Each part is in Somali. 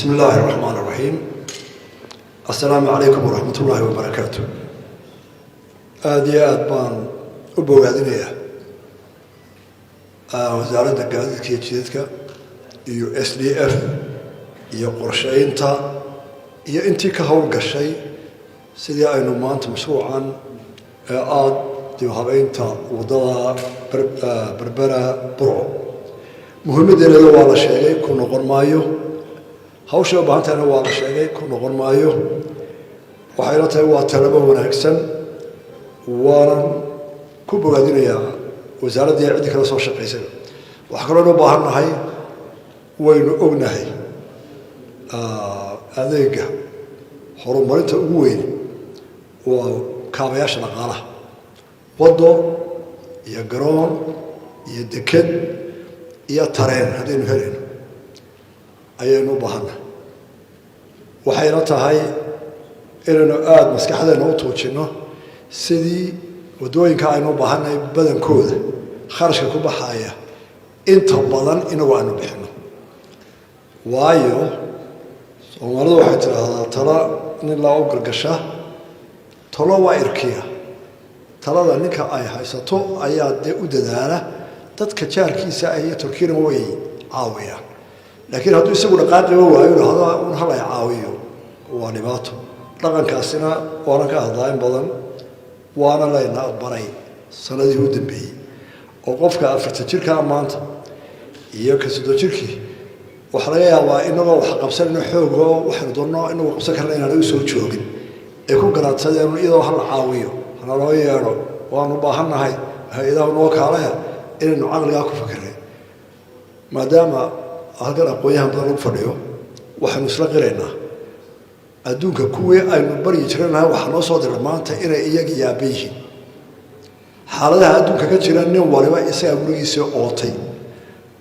Bismi illaahi araxmaan araxiim. Assalaamu calaykum waraxmat ullaahi wabarakaatu. Aada iyo aad baan u bogaadinayaa Wasaaradda Gaadiidka iyo Jidadka iyo SDF iyo qorsheynta iyo intii ka howlgashay sidii aynu maanta mashruucan ee aada dib habeynta waddada Berbera Burco. Muhiimaddeeda waa la sheegay, ku noqon maayo. Hawshay u baahan tahayna waa la sheegay, ku noqon maayo. Waxayla tahay waa talabo wanaagsan, waanan ku bogaadinayaa wasaaraddii ciddii kala soo shaqaysay. Waxaa kaloo u baahan nahay, waynu ognahay, adeega horumarinta ugu weyn waa kaabayaasha dhaqaalaha: waddo iyo garoon iyo deked iyo tareen. Haddaynu helayno ayaynu u baahannahay. Waxayna tahay inaynu aada maskaxdeena u tuujinno sidii waddooyinka aynu u baahannahay badankooda kharashka ku baxaya inta badan inagu aynu bixino. Waayo, Soomaalidu waxay tidhaahdaa, "Talo nin laa u gargasha, talo waa irkiya." Talada ninka ay haysato ayaa dee u dadaala, dadka jaarkiisa iyo Turkina way caawiyaan, laakiin hadduu isagu dhaqaaqiba waayo, dhahdo un halay caawiyo, waa dhibaato. Dhaqankaasina waana ka hadlaa in badan, waana layna baray sanadihii u dambeeyey, oo qofka 40 jirkaa maanta iyo ka 30 jirkii waxaa laga yaabaa inagoo wax qabsanayno xoogo, waxaynu doonno inagoo qabsan karna, inaana u soo joogin ay ku garaadsadeen iyadoo hala caawiyo, hana loo yeedho, waanu baahannahay, hay-adaha noo kaalaya, inaynu caqligaa ku fakiray. Maadaama halkan aqoon-yahan badan lagu fadhiyo, waxaynu isla qiraynaa adduunka kuwii aynu baryi jiranahay waxaa noo soo diray maanta inay iyaga yaaba yihiin xaaladaha adduunka ka jira. Nin waliba isagaa gurigiisa ootay,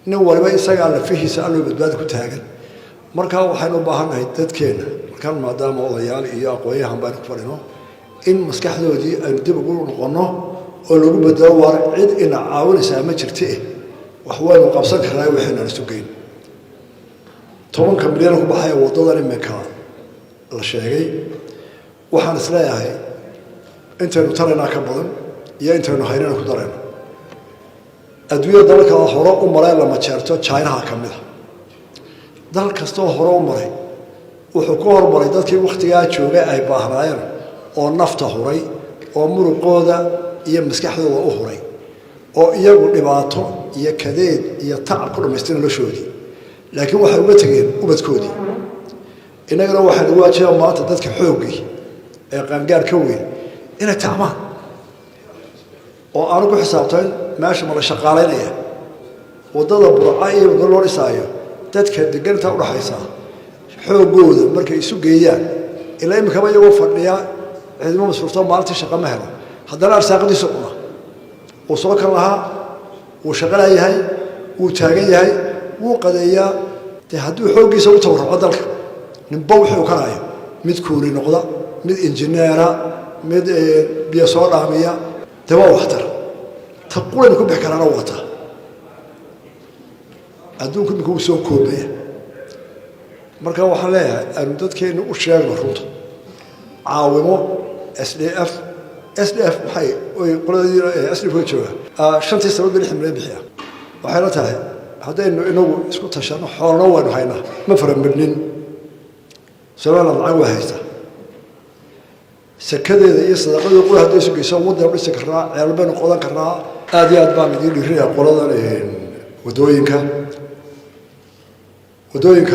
nin waliba isagaa lafihiisa alloo badbaadi ku taagan. Markaa waxaynu u baahannahay dadkeenna markaan, maadaama odayaal iyo aqoon-yahan baynu ku fadhino, in maskaxdoodii aynu dib ugu noqonno oo lagu bedelo: waar, cid ina caawinaysaa ma jirte, wax waynu qabsan karnaa, waxaynan isu geyn. 10-ka milyan ku baxaya waddadan iminka la sheegay, waxaan isleeyahay intaynu taraynaa ka badan iyo intaynu haynana ku darayno. Adduunyada dalalka hore u maray lama jeerto, Chinaha ka mid a. Dal kastoo hore u maray wuxuu ku hormaray dadkii wakhtigaa joogay ay baahnaayeen oo nafta huray oo muruqooda iyo maskaxdooda u huray oo iyagu dhibaato iyo kadeed iyo tacab ku dhamaystay noloshoodii, laakiin waxay uga tegeen ubadkoodii. Innagana waxaa nagu waajibaa maanta dadka xooggii ee qaangaar ka weyn inay tacmaan oo aanu ku xisaabtayn meesha ma la shaqaalaynaya. Waddada Burca iyo wadda loo dhisaayo, dadka degan intaa udhaxaysaa xooggooda markay isu geeyaan, ilaa iminkaba iyagoo fadhiya ciidamo masruufto, maalintii shaqa ma helo, haddana arsaaqadiisu cuna, wuu soo kan lahaa, wuu shaqalayahay, wuu taagan yahay, wuu qadeeyaa. Dee hadduu xooggiisa u tabarruco dalka, ninba wuxuu karaayo, mid kuuli noqda, mid injineera, mid biyo soo dhaamiya, dee waa waxtar. Ta quraynu ku bixi karaana wata. Adduunku imika wuu soo koobaya. Marka waxaan leeyahay, aanu dadkeennu u sheegno runta. Caawimo SDF, SDF maxay qoladii SDF ka jooga shantii sanadood ba 6 milyan bixiya. Waxayla tahay haddaynu inagu isku tashano, xoolana waynu haynaa, ma faramidhnin. Somaliland lacag waa haysta, sakadeeda iyo sadaqadeeda qura hadday isu geyso, waddan dhisi karnaa, ceelal baynu qodan karnaa. Aada iyo aad baan idiin dhiirinaya qoladan waddooyinka. Waddooyinka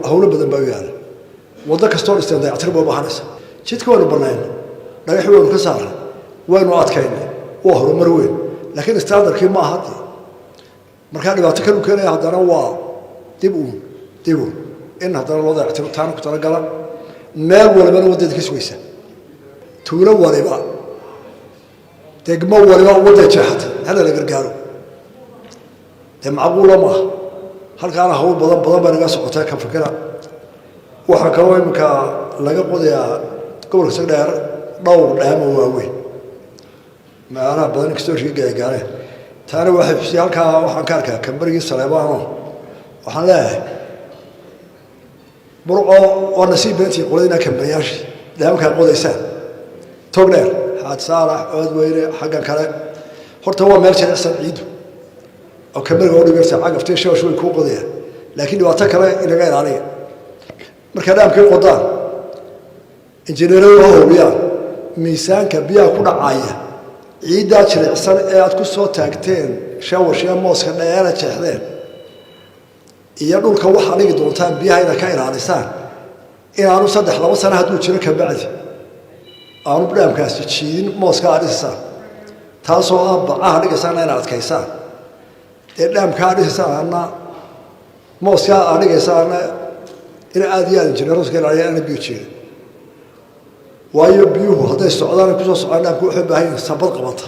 hawlo badan baa u yaala. Waddo kastoo dhisteen dayactir ba u baahanaysa. Jidka waynu banaynay, dhagaxii waynu ka saarnay, waynu adkaynay, waa horumar weyn, laakiin standardkii ma aha. Dee markaa dhibaato kalu keenaya, haddana waa dib uun dib uun in haddana loo dayactiro. Taana ku talagala. Meel walibana waddeeda ka sugaysa, tuulo waliba, degmo waliba wadday jeexatay, hala la gargaaro. Dee macquula maaha. Halkaana hawl badan badan baa naga socotay, ka fikira. Waxaa kaloo iminka laga qodayaa gobolka Sagdheer dhowr dhaamo waaweyn, meelaha badan inkastoo riiga ay gaareen. Taana waxay xusiyay halkaa waxaan ka arkaa kambarigii Saleebaano. Waxaan leeyahay Burco waa nasiib beentii qoladina kambaniyaashii dhaamkaa qodaysaan, Togdheer, Xaaj Saalax, Oodweyne, xaggan kale. Horta waa meel jilicsan ciiddu oo kambaniga oo dhigarta cagaftii shawash way kuu qodayaan, laakiin dhibaato kale inaga ilaaliya. Markaa dhaamkii qodaan, injineeradu ha hubiyaan miisaanka biyaha ku dhacaya ciiddaa jilicsan ee aad ku soo taagteen shawashiya, mooska dheera jeexdeen iyo dhulka waxaa dhigi doontaan biyaha inaad ka ilaalisaan, inaanu 3-2 sano hadduu jiro kabacdi aanu dhaamkaasi jiidin mooska aad dhisisaan, taasoo ah bacaha dhigaysaana inaad adkaysaan, dee dhaamka aad dhisaysaanna, mooskaa aad dhigaysaana in aada iyo aada injineeradu ka ilaaliya aana biyo jiidin. Waayo biyuhu hadday socdaan, kusoo socdaan dhaamku, waxay u baahan yihin sabad qabata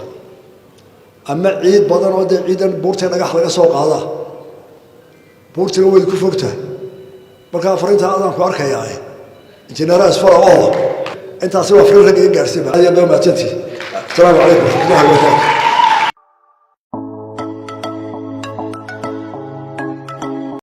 ama ciid badan oo dee ciidan buurtee dhagax laga soo qaadaa. Buurtina way ku fogtahay. Markaa fariinta adaan ku arkayaa, injineeraha isfara oo intaasi waa fariin ragga iga gaarsiin. Aad iyo aad baa mahadsantihi. Asalaamu calaykum waraxmatullahi wabarakaatu.